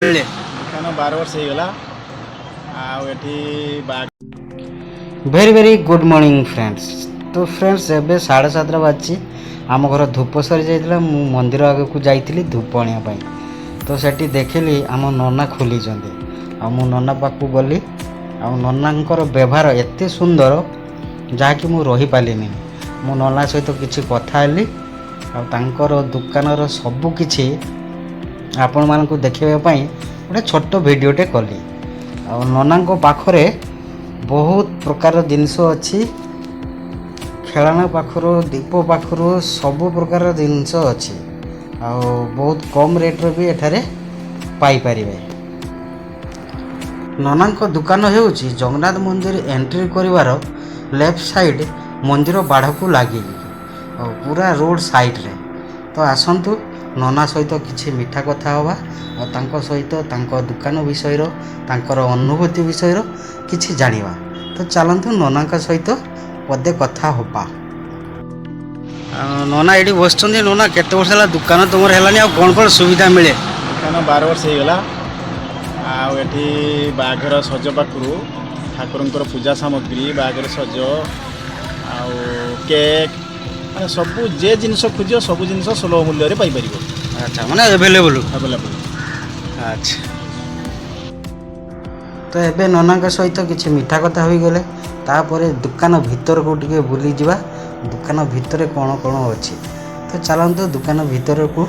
ମିଳେ? ଦୋକାନ 12 ବର୍ଷ ହେଇଗଲା ଆଉ ଏଠି Very very good morning, friends। ତ ଫ୍ରେଣ୍ଡସ୍, ଏବେ 7:30 ବାଜିଛି। ଆମ ଘର ଧୂପ ସରିଯାଇଥିଲା। ମୁଁ ମନ୍ଦିର ଆଗକୁ ଯାଇଥିଲି ଧୂପ ଆଣିବା ପାଇଁ। ତ ସେଠି ଦେଖିଲି ଆମ ନନା ଖୋଲିଛନ୍ତି ଆଉ ମୁଁ ନନା ପାଖକୁ ଗଲି। ଆଉ ନନାଙ୍କର ବ୍ୟବହାର ଏତେ ସୁନ୍ଦର, ଯାହାକି ମୁଁ ରହିପାରିଲିନି। ମୁଁ ନନା ସହିତ କିଛି କଥା ହେଲି ଆଉ ତାଙ୍କର ଦୋକାନର ସବୁ କିଛି ଆପଣମାନଙ୍କୁ ଦେଖାଇବା ପାଇଁ ଗୋଟେ ଛୋଟ ଭିଡ଼ିଓଟେ କଲି। ଆଉ ନନାଙ୍କ ପାଖରେ ବହୁତ ପ୍ରକାର ଜିନିଷ ଅଛି। ଖେଳଣା ପାଖରୁ, ଦୀପ ପାଖରୁ ସବୁ ପ୍ରକାର ଜିନିଷ ଅଛି ଆଉ ବହୁତ କମ୍ ରେଟ୍ରେ ବି ଏଠାରେ ପାଇପାରିବେ। ନନାଙ୍କ ଦୋକାନ ହେଉଛି ଜଗନ୍ନାଥ ମନ୍ଦିର ଏଣ୍ଟ୍ରି କରିବାର ଲେଫ୍ଟ ସାଇଡ଼୍, ମନ୍ଦିର ବାଢ଼କୁ ଲାଗିକି ଆଉ ପୁରା ରୋଡ଼ ସାଇଡ଼୍ରେ। ତ ଆସନ୍ତୁ, ନନା ସହିତ କିଛି ମିଠା କଥା ହେବା ଆଉ ତାଙ୍କ ସହିତ ତାଙ୍କ ଦୋକାନ ବିଷୟର, ତାଙ୍କର ଅନୁଭୂତି ବିଷୟର କିଛି ଜାଣିବା। ତ ଚାଲନ୍ତୁ, ନନାଙ୍କ ସହିତ ପଦେ କଥା ହେବା। ଆଉ ନନା ଏଇଠି ବସିଛନ୍ତି। ନନା, କେତେ ବର୍ଷ ହେଲା ଦୋକାନ ତୁମର ହେଲାନି ଆଉ କ'ଣ କ'ଣ ସୁବିଧା ମିଳେ? ଦୋକାନ 12 ବର୍ଷ ହେଇଗଲା ଆଉ ଏଠି ବାହାଘର ସଜ ପାଖରୁ ଠାକୁରଙ୍କର ପୂଜା ସାମଗ୍ରୀ, ବାହାଘର ସଜ ଆଉ କେକ୍, ମାନେ ସବୁ ଯେ ଜିନିଷ ଖୋଜିବ, ସବୁ ଜିନିଷ ସୁଲଭ ମୂଲ୍ୟରେ ପାଇପାରିବ। ଆଚ୍ଛା, ମାନେ ଆଭେଲେବୁଲ୍? ଆଭେଲେବୁଲ୍। ଆଚ୍ଛା, ତ ଏବେ ନନାଙ୍କ ସହିତ କିଛି ମିଠା କଥା ହୋଇଗଲେ, ତାପରେ ଦୋକାନ ଭିତରକୁ ଟିକେ ବୁଲିଯିବା, ଦୋକାନ ଭିତରେ କ'ଣ କ'ଣ ଅଛି। ତ ଚାଲନ୍ତୁ, ଦୋକାନ ଭିତରକୁ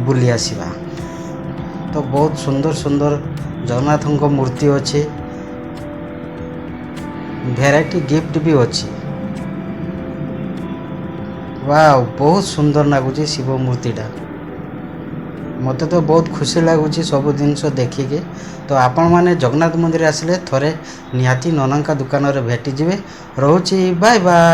ବୁଲି ଆସିବା। ତ ବହୁତ ସୁନ୍ଦର ସୁନ୍ଦର ଜଗନ୍ନାଥଙ୍କ ମୂର୍ତ୍ତି ଅଛି, ଭେରାଇଟି ଗିଫ୍ଟ ବି ଅଛି। ୱାଓ, ବହୁତ ସୁନ୍ଦର ଲାଗୁଛି ଶିବ ମୂର୍ତ୍ତିଟା। ମୋତେ ତ ବହୁତ ଖୁସି ଲାଗୁଛି ସବୁ ଜିନିଷ ଦେଖିକି। ତ ଆପଣମାନେ ଜଗନ୍ନାଥ ମନ୍ଦିର ଆସିଲେ ଥରେ ନିହାତି ନନାଙ୍କ ଦୋକାନରେ ଭେଟିଯିବେ। ରହୁଛି, ବାଏ ବାଏ।